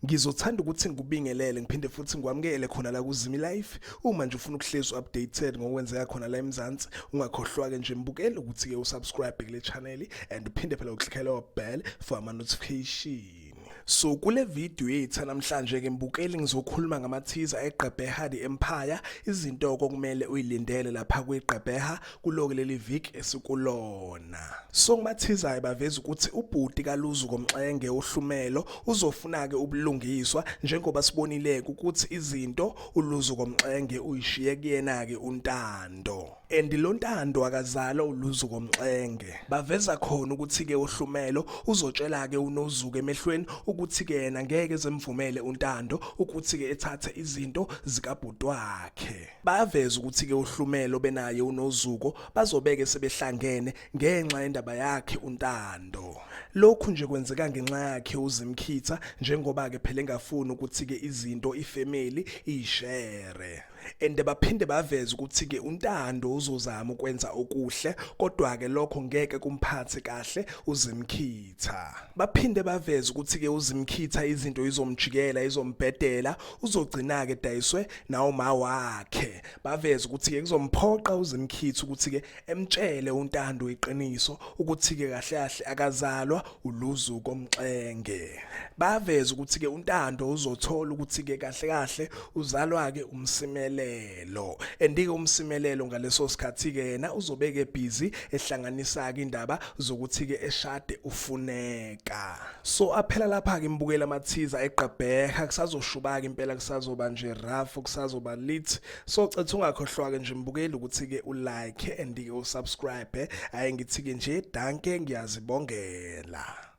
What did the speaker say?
Ngizothanda ukuthi ngikubingelele ngiphinde futhi ngikwamukele khona la kuZimi Life. Uma nje ufuna ukuhlezi updated ngokwenzeka khona la eMzansi, ungakhohlwa ke nje mbukeli ukuthi ke usubscribe kule channel and uphinde phela uclick leyo bell for ama notification. So kule video yethu namhlanje ke mbukeli ngizokhuluma ngamathiza eGqeberha The Empire, izinto okumele uyilindele lapha kwiGqeberha kuloku leli viki esikulona. So kumathizayo baveza ukuthi ubhuti kaLuzuko Mxenge uHlumelo uzofuna-ke ubulungiswa njengoba sibonile-ke ukuthi izinto uLuzuko Mxenge uyishiye kuyena-ke uNtando. And lo Ntando akazalwa uLuzuko Mxenge. Baveza khona ukuthi-ke uHlumelo uzotshela-ke uNozuko emehlweni ukuthi-ke yena ngeke zemvumele uNtando ukuthi-ke ethathe izinto zikabhuti wakhe. Bayaveza ukuthi-ke uHlumelo benaye uNozuko bazobeke sebehlangene ngenxa yendaba yakhe uNtando. Lokhu nje kwenzeka ngenxa yakhe uZimkhitha njengoba-ke phela engafuni ukuthi-ke izinto ifamily iyishere. And baphinde baveze ukuthi-ke uNtando uzozama ukwenza okuhle kodwa-ke lokho ngeke kumphathe kahle uZimkhitha. Baphinde baveze ukuthi-ke uZimkhitha izinto izomjikela izombhedela uzogcina-ke edayiswe nawuma wakhe. Baveze ukuthi-ke kuzomphoqa uZimkhitha ukuthi-ke emtshele uNtando iqiniso ukuthi-ke kahle kahle akazalwa uLuzuko Mxenge. Baveze ukuthi-ke uNtando uzothola ukuthi-ke kahle kahle uzalwa-ke uMsimelelo. And-ke uMsimelelo ngaleso sikhathi-ke yena uzobeke busy ehlanganisa-ke indaba zokuthi-ke eshade uFuneka. So aphela lapha-ke imbukela amathiza eGqeberha kusazoshuba-ke impela kusazoba nje rough kusazoba lit. So cetha ungakhohlwa-ke nje mbukeli ukuthi-ke ulike and-ke usubscribe. Hhayi ngithi-ke nje danke ngiyazibongela.